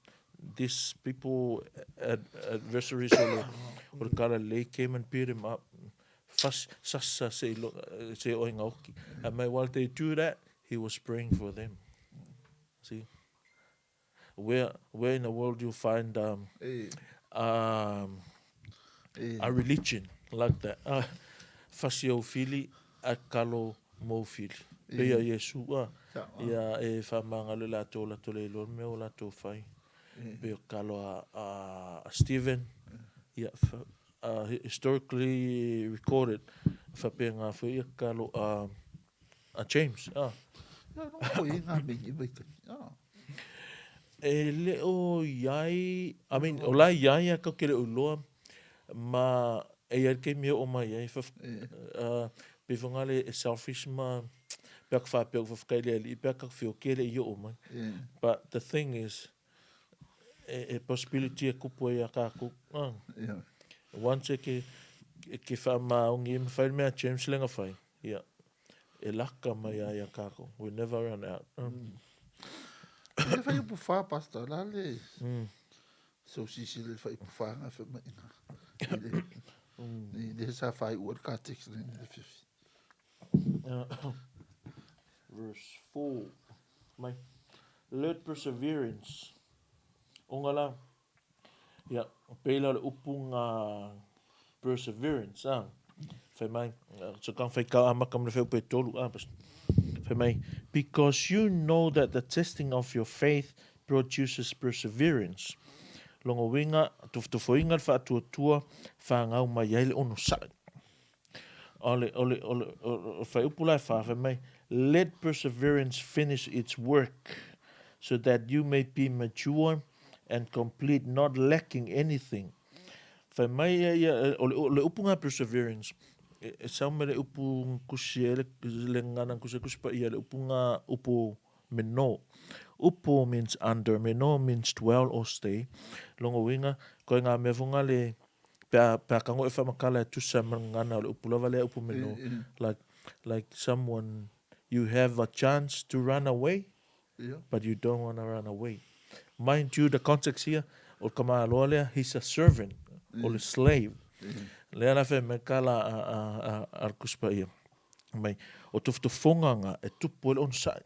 these people ad, adversaries o le, o le Talalelei came and beat him up. Fas, sasa se i, se i oinga oki. And mai while they do that, he was praying for them. See? Where, where in the world you find um, um, a religion like that? Uh, fasi au fili, a kalo mou fili. Pei a Iesu a, ia e faamagalo i latou latou le iloa le mea ua latou fai. Pei o kalo a, a, a Stephen, ia, uh, historically recorded, faapena foi ia kalo a, a James. Ah. Ia, no, ko i ngā mingi mai te. Ah. E le o iai, I mean, o la iai a kau ke le o iloa, ma e iai le taimi e oo mai ai, uh, pei foi ngale e selfish ma pea ka whapea u whawhakai le alii, pea ka whio ke le i oo mai. But the thing is, e, e possibility e kupu ai a kākou. Uh. Yeah. Once e ke, e ke whaamaongi, e mawhai le mea James lenga whai. Yeah. E laka mai ai a kākou. We never run out. Mm. E whai upu whā, Pastor, la le... Mm. So sisi le whai upu whā ngā whai mai ngā. I le, mm. I le sa whai ua le kā text le le whiwhi. Verse 4. Mai. Let perseverance. O ngā la, Ia, pei la o le upu nga perseverance, a. Fai mai, so kang fai ka amaka ma le fai upu e tolu, a. Fai mai, because you know that the testing of your faith produces perseverance. Longa uiga, tofotofoina le faatuatua, whangau mai ai le onosai. O le, o le, o le, o le whaiupu la e wha, fai mai, let perseverance finish its work, so that you may be mature and complete, not lacking anything. Fai mai ia, ia o le, o le upu ngā perseverance, e, e sau me le upu kusi e le, le ngana kusi kusi pa ia le upu ngā upu meno. Upu means under, meno means dwell or stay. Longo uiga, koe ngā mea fonga le, pe a, pe a kango e whamakala e tusa ma ngana o le upu lava lea upu meno. Like, like someone, you have a chance to run away, Yeah. But you don't want to run away. Mind you, the context here, o le tamaloa lea, he's a servant, o le slave. Lea la fai mai ka la a, a, a, a le Tusi Paia. Mai, o tofotofoga nga e tupu ai le onosai.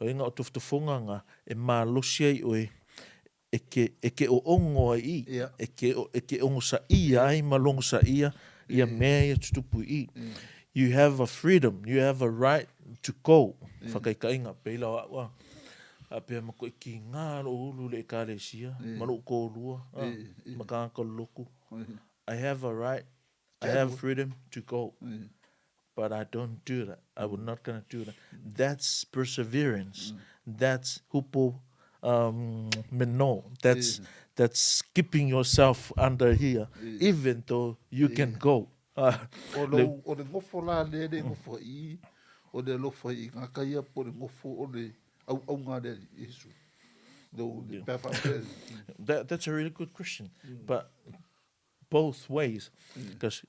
O inga o tofotofoga nga e malosi ai oe e ke, e ke oogo ai i, yeah. e ke, e ke ogosaia ai ma logosaia ia mea ia tutupu i. You have a freedom, you have a right to go. Yeah. Whakaikainga, pei la o au a. A pea ma koe ki ngā lo ulu le ekalesia, yeah. ma lou kōlua, a, yeah. ma kāngaka loku. Yeah. I have a right, I have freedom to go. Yeah. But I don't do that. I will not gonna do that. That's perseverance. That's hupo. um, meno. That's, that's keeping yourself under here, even though you can go. O lou, o le gofo la lea le gofo i, o le alofa i ngā kaia po le gofo o le auaunga a le Alii Iesu. Lou, pe a faapea. That's a really good question. But both ways. Because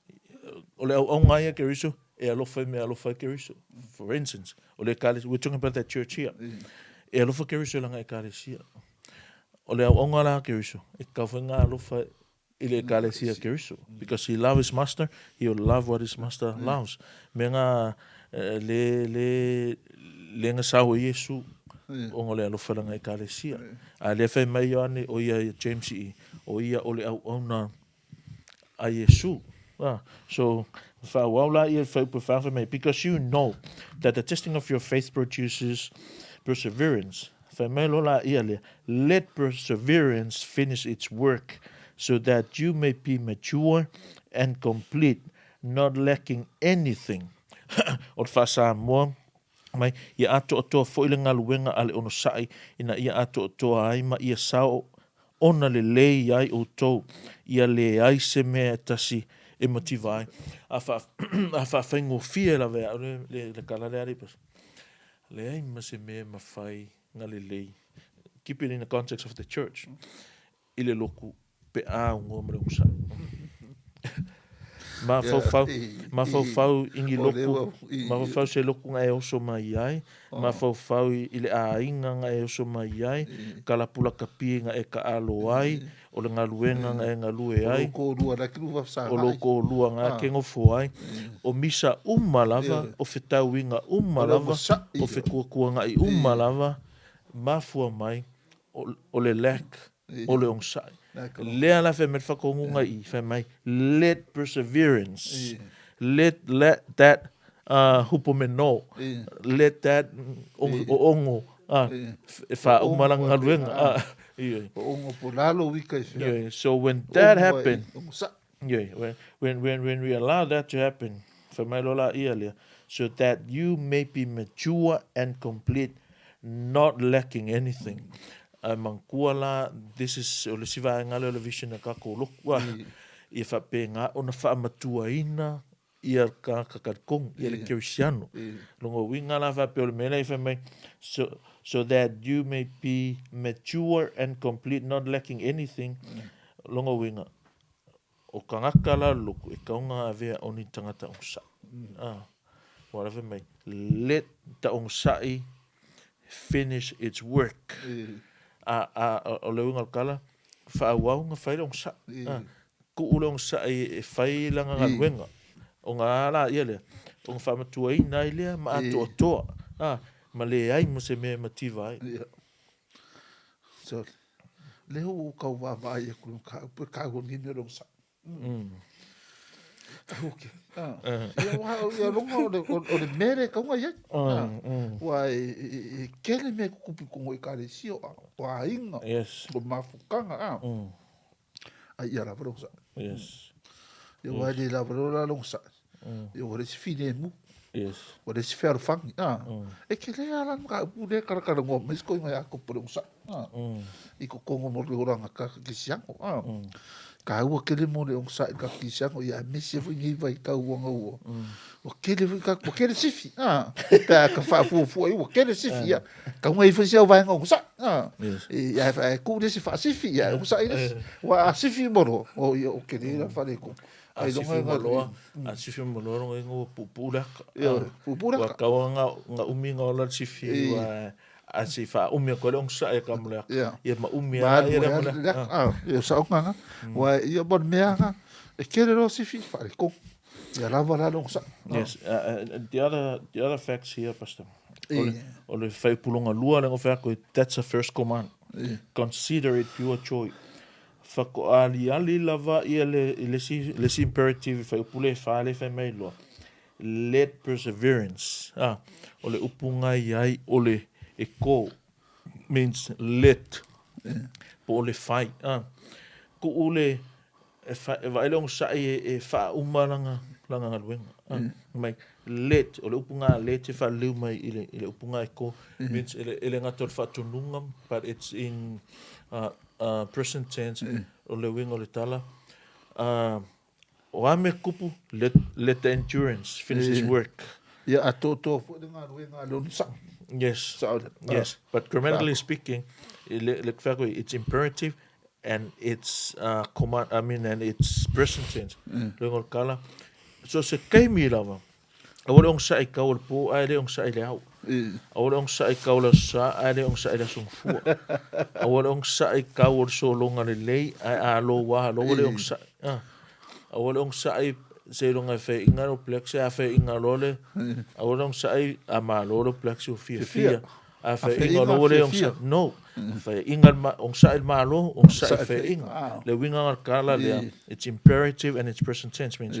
o le auaunga ia Keriso, e alofa i mea alofa ai Keriso. For instance, o le ekalesia, we're talking about that church here. E alofa Keriso i lana ekalesia. O le auaunga la a Keriso, e tatau foi ona alofa i le ekalesia Keriso. Because he love his master, he will love what his master loves. Mea nga le, le, le nga sao e Iesu, ona o le alofa i lana ekalesia. A lea fai mai Ioane, o ia James i, o ia o le auauna a Iesu. Ah, so, faaauau la ia fuaiupu e fa fai mai, because you know that the testing of your faith produces perseverance. Fai mai loa la ia lea, let perseverance finish its work, so that you may be mature and complete, not lacking anything. O le faa-Samoa mai, ia atoatoa foi le galuega a le onosai, ina ia atoatoa ai ma ia sao ona lelei ai outou, ia leai se mea e tasi e mativa ai. A wha, a whawhaingofie lava e au le, le, le kala le ari pas. Leai ma se mea e mawhai nga lelei. Keep it in the context of the church. I le loku pe a ungoa ma le onosai. Mafaufau, mafaufau i ni loku, mafaufau se loku nga e oso mai ai, mafaufau i le aiga nga e oso mai ai, ka lapulakapi nga e kaalo ai, o le galuega nga e galue ai, o lou toalua nga ke gofo ai, o misa uma lava, o fetauiga uma lava, o fekuakuagaʻi uma lava, mafua mai o le lack o le onosai. Lea la fai mai le whakaongonga i, fai mai, let perseverance, let, let that uh, hupomeno, let that o ongo, e whauma langa galuega. O ongo po lalo wika i whia. So when that happen, yeah, when, when, when we allow that to happen, fai mai loa la ia lea, so that you may be mature and complete, not lacking anything. Ae manatua la, this is, o le isi vaega lea o le vision a tatou lotu, a, ia faapena ona faamatuaina ia tagata talitonu, ia le kerisiano. Lona uiga la faapea o le mea lea i fai mai, so, so that you may be mature and complete, not lacking anything, lona uiga, O tagata la loku e tatau ona avea o ni tagata onosai. Ah, ua lava mai, let the onosai finish its work. A, a, o le uiga o le tala, faaauau ona fai le onosai. Ah, tuu le onosai e fai lana galuega. Ona a la ia lea, ona faamatuaina ai lea ma atoatoa, ah, ma leai ma se mea e mativa ai. So, lea ua ou tau vaavaai atu i le mataupu e taua nei mea o le onosai. Okay. Ah. Ia, ua, ia loga o le, o, o le mea lea e taunga i ai. Ah. Ua e, e, e, e kele mea e tutupu i totonu o ekalesia, o, o aiga, Yes. o mafukaga. Ah. Ai ia lava le onosai. Yes. Ia ua le lava loa la le onosai. Ia ua leai se filemu. Yes. Ua leai se fealofani. Ah. E kele lava la le mataupu lea e talatalanoa mai si toeaina ia Iakopo i le onosai. Ah. I totonu mo le olaga kakisiano. Ah. Taua tele mo le onosai i le kakisiano, ia aemaise foi nei vaitau ona ua ua tele foi tatou, ua tele sifi. Ah. Pe a ka faafuafua ai ua tele sifi. Ia taunga ifo si au vaega onosai. Ah. Yes. Ia e tuu le isi faasifi, ia e onosai le isi. Ua a sifi mo loa, o ia o kele la faaletonu. A sifi mo loa, a sifi mo loa longa inga ua puupuu le aka. Ia, puupuu le Ua aka. tau nga nga umi nga ola le sifi ua a se i faaumi atu ai le onosai e ka mo le aka. Ia. Ia ma umi Ma ala alu ia le ai mo le le aka. Ah, ia o saoga na. Ua ia mo le mea na, e kele loa sifi faaletonu. Ia lava la le onosai. Yes, the other the other facts here, Pastor. O le, o le fuaiupu lua le fai atu, that's a first command. Consider it pure joy. Faatoaaliali lava ia le, le isi, le isi imperative fuaiupu le fa le fai mai loa. Let perseverance. Ah, o le upu ngai ai o le e ko means let. Po o le fai. Ah, kuu le, e, fa, e vaai le onosai e, e faauma lana. lana galuega. Mai let, o le upu gā let e faaleleu mai i le, i le upu gā e ko, means e le, e le gata o le faatonuga, but it's in uh, uh, present tense, o le uiga o le tala, uh, o a mea kupu, let, let the endurance finish its work. Ia atoatoa foi le galuega a le onosai. Yes. Sao le. Yes, but grammatically speaking, le, le, it's imperative and it's uh, command, I mean, and it's present tense. Le uiga o le tala. So se taimi lava, aua le onosai kau o le po ae le onosai i le ao. Aua le onosai kau o le aso sa ae le onosai i le aso gafua. Aua le onosai kau o le sologa lelei ae a lo ua alo, aua le onosai. Ah. Aua le onosai seiloga e faiaina le Blacks a faiaina loa le aua le onosai a malo le Blacks ua fiafia. A faiaina loa ua le onosai. No. Faiaina le onosai le Malo, onosai le faiaina. Le uiga o le tala lea, it's imperative and it's present tense means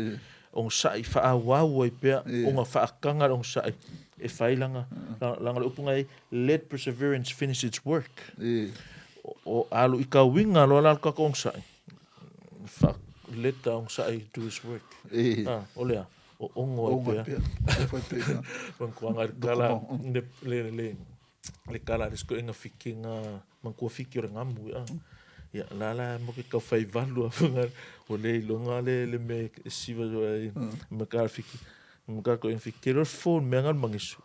onosai faaauau ai pea ona faataga le onosai e fai lana, lana le upu na i ai, let perseverance finish its work. O alu i ka uiga loa la le tatou onosai, let the onosai do its work. Ah, o lea, o ono ai pea. Mantuaga i le tala, le, le, le, le tala a le isi toeaina fikiga, Manatua fiki o le gamu ia. Ia, la la mo ke kau fai valu a whanga, o le iloga le le me e siva jo ai, me ka fiki, me ka ko fiki, ke ro phone me ngal mangisu.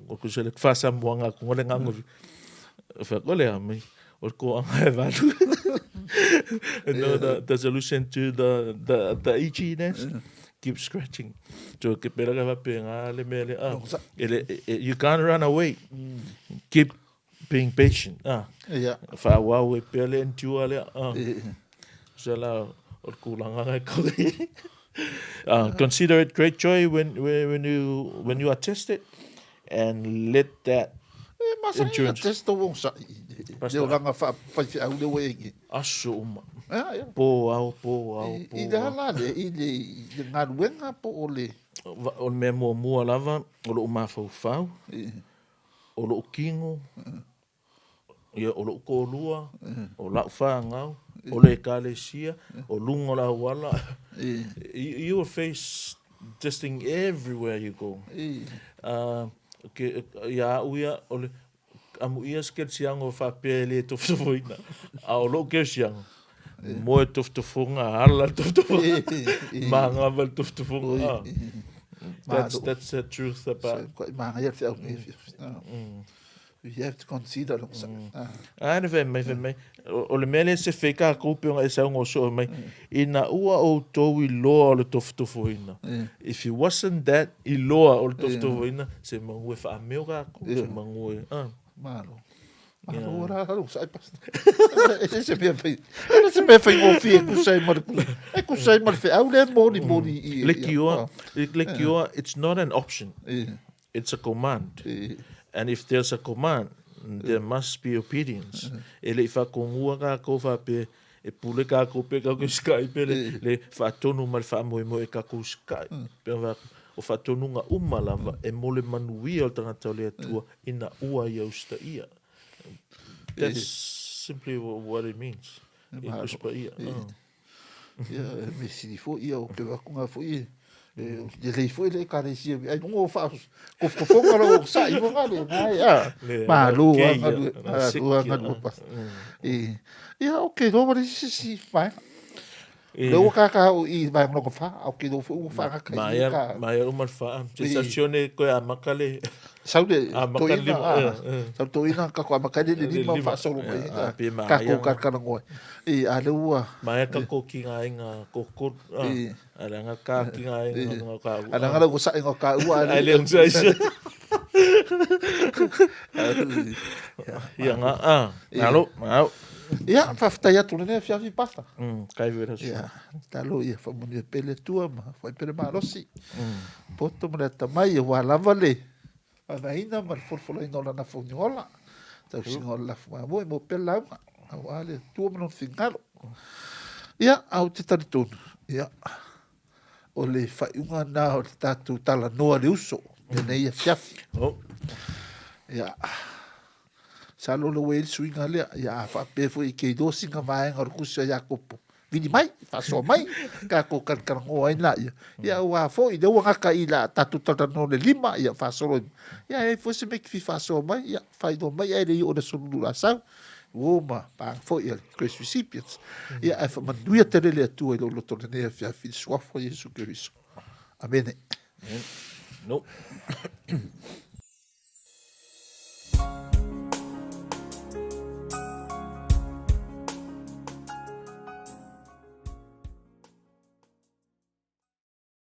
O ko se le fasa moanga ko le ngango. Fa ko le ame, o ko anga e valu. And no, the solution to the itchiness, keep scratching. So ke pera ka pe nga le me le ah, ele, you can't run away. Keep being patient ah. Ia. Faaauau ai pea le endure lea ah. Tusa la o le tulaga lena e tau ai. Consider it great joy when, when, you, when you are tested and let that E masani na endurance. test o onosai i le olaga faafaifeau lea ua i ai nei. Aso uma. Ia, ia. Po ao, po ao, po I le ao. a la lea, i le, i le galuega po o le... O le mea muamua lava o lou mafaufau, O lou kino, ia, o lou toalua, o lau fanau, o le ekalesia, o luga o le auala. You will face testing everywhere you go. Ke, ia au ia, o le, amuia se kerisiano faapea e le tofotofoina, a o lou kerisiano, moe tofotofoga, ala le tofotofoga, magava le tofotofoga. That's, that's the truth about... Manaia le feau nei You have to consider le Ah, ne fai mai, fai mai. O le mea lea se fai kākou pe ona e saunoa soo mai. Ina ua outou iloa o le tofotofoina. If it wasn't that iloa o le tofotofoina, se manu e faameo kākou, se manu e... Malo. Malo rā raro sa pasta. E se mea whai, e se mea whaingofie e kusa ai ma le, e kusa ai ma le wheau le moni moni i. Le kioa, le kioa, it's not an option. It's a command. And if there's a command, there must be obedience. E le i whakongua kākou whapea, e pule kākou pe kākou sky pe le, le whaatonu ma le whaamoemoe e kākou sky. Pe wha, o whaatonuga uma lava e mo le manuia o le tagata o le Atua ina ua ia usitaia. That's simply what it means. I Tusi Paia. Ia, e me sili foi ia o ke wakunga foi e lelei foi le ekalesia ai luga o faakofokofoga lau o sa'i foga le na e a malo a galu a galu pa e ia o ke loa wale se isi vaega lea ua kākā o i vaega lona fa a o ke loa foi ua faagata i ka maea uma le fa se sasione koe amaka le Sau le toeaina, sau le toeaina kako amata ai le lima faasolo mai ai kako kalakalagoa ai. A lea ua... Maea kako ki ngā inga kokoro, a leaga ka ki ngā inga ngā ka ua. A leaga lau saʻi ngā ka ua. Ai le unsa isa. Ia ngā, a, alo, au. Ia, faafetai atu lenei afiafi Pastor. Kai vera su. Ia, talo ia faamanuia pea le Atua ma whai pere malosi. Poto ma le atamai, aua lava le vaevaeina ma le folafolaina o lana fauniola, tausiga o le lafu mamoe mo pea le lauga, aua le Atua ma lona finagalo. Ia, a ou te talitonu, ia, o le faaiuga lena o le tatou talanoa le uso, lenei afiafi. Oh. Ia, masalo o lea ua i ai le suiga lea, ia a faapea foi e te iloa sina vaega o le Tusi a Iakopo, vili mai, faasoa mai, tatou talatalanoa ai laia. Ia aua foi, lea ua gata i la tatou talatalanoa i le 5, ia faasolo i, ia e i ai foi se mea e te fia faasoa mai, ia faailoa mai ae le i oo i le aso Lulu o le a sau. Ua ma paga foi a le Grace Recipients. Ia ae faamanuia tele le Atua i lou loto i lenei afiafi i le suafa o Iesu Keriso. Amene. No.